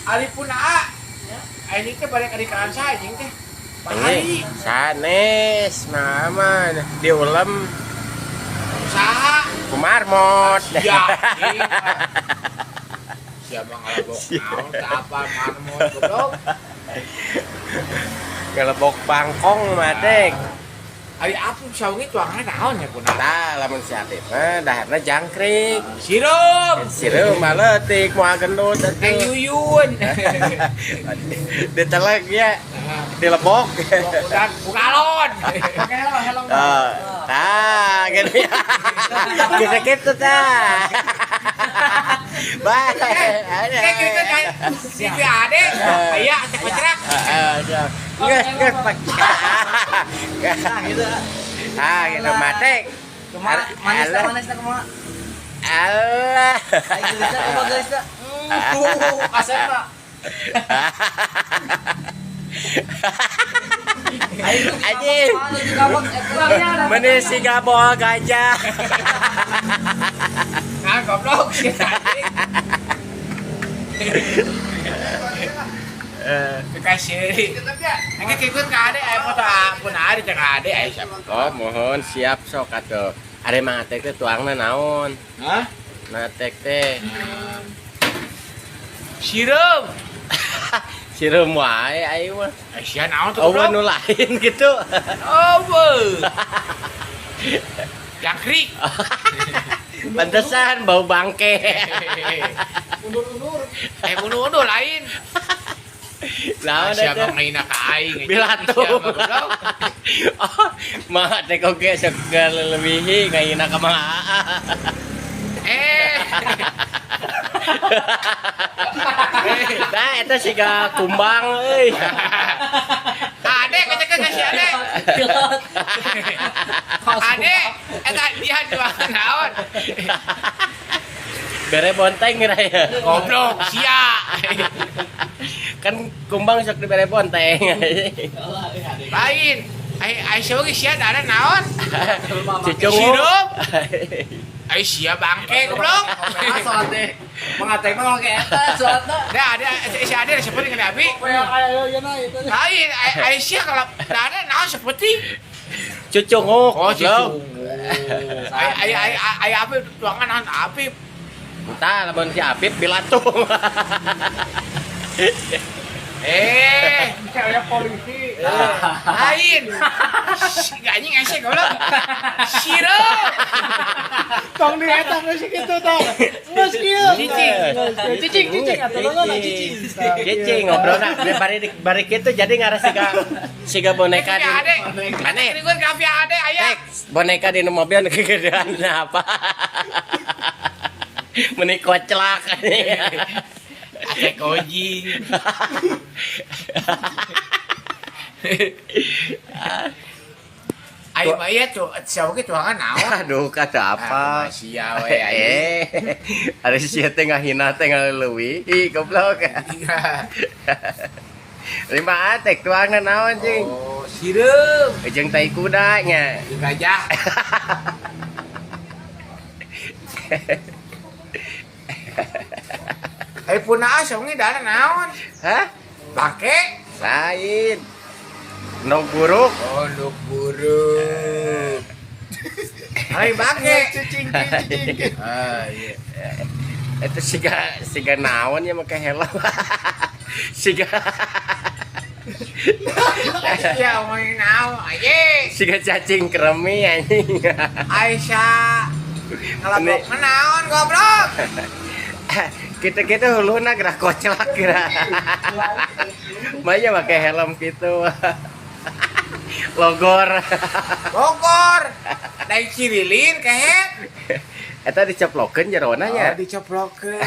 Ari pun aa. Aing teh balik ari ka ansa anjing teh. Bahari. Sanes, mama diulem. Saha? Ku marmot. Ya. Siapa ngalebok naon teh apa marmot, goblok. Ngelebok bangkong mah teh. Ari apa sawengi tuangan naon ya pun? Tah, lamun si Apip mah daharna jangkrik. Sirup. Sireum mah leutik, moal gendut Neng atuh. Yuyun. Ditelek ya, dilebok. Udah bukalon. Helm. Oh, tah, gini. Gitu-gitu tah. Bye. Kayak gitu kan. Si Ade, aya cek kocrak. Heeh, geus geus pak. Nah, gitu. Ah, gitu mate. Kumaha manis Alah. Manis na kumaha? Alah. Ay, geus na kumaha, geus na. Kasep na. Ayo. Anjing. Meni siga bawa gajah. Nah, goblok si anjing. Dikasih. Engke ikut ka Ade aya foto pun Ade cek Ade aya siapa. Oh, mohon siap sok atuh. Are Mang Atek teh tuangna naon? Hah? Natek teh. Sirup. Sireum wae aing mah. Sia naon tuh, Oh, goblok? nu lain gitu. Oh, beuh. Jangkrik. Pantesan bau bangke. Undur-undur. Eh, undur-undur lain. Naon Siapa eta? Ngahina ka aing? Bilatu. Siapa, goblok? Oh, Mang Atek oge sok lebihi ngahina ka Mang Aa. Eh. Nah, eta siga kumbang euy. Ade kecek ka si Ade. Pilot. Ade, eta dia jualan naon? Bere bonteng kira ya. Goblok, sia. Kan kumbang sok dibere bonteng. Lain. Ai ai sia oge sia ada naon? Cucung. Sirup. Ai sia bangke, goblok. Salat teh. Mang Atek mah make eta salatna. Dah ada si Ade seperti dengan Abi. Ayo ya na itu. Lain, ai ai sia kalau ada naon seperti Cucunguk. Oh, Goblok. cucung. Ai ai ai ai Apip tuangan naon Apip. Entah lamun si Apip bilatung. Eh, Kayak polisi. Lain. Si anjing ese goblok. Sirup. Tong di eta geus kitu tong. Geus kieu. Cicing. Cicing cicing atuh lo cicing. Cicing ngobrolna bari bari kitu jadi ngarah siga siga boneka di Ade. Aneh. Ini gue kafe Ade aya. Tek, boneka di mobil kegedean apa? Meni koclak. Ate koji. Ayo mah ieu tuh sia oge tuangan naon? Aduh, kata apa? Ah, sia we aing. Eh, ada sia teh ngahina teh ngaleuwih. Ih, goblok. Lima atek tuangna naon cing? Oh, sireum. Jeung tai kuda nya. Jeung gajah. Eh puna sawengi dana naon? Hah? Bangke. Lain. No buruk. Oh, nu buruk. Lain bangke. Cicing cicing. Ah, iya. Itu siga siga naon ya make helm. Siga Ya ngomongin naon aye. Siga cacing kremi anjing. Aisyah ngelabok naon, goblok. Kita-kita huluna gerak koclak kira. Maya make helm gitu. Logor. Bogor. Dari Cirilin kehet. Eta diceplokeun jerona nya. Oh, diceplokeun.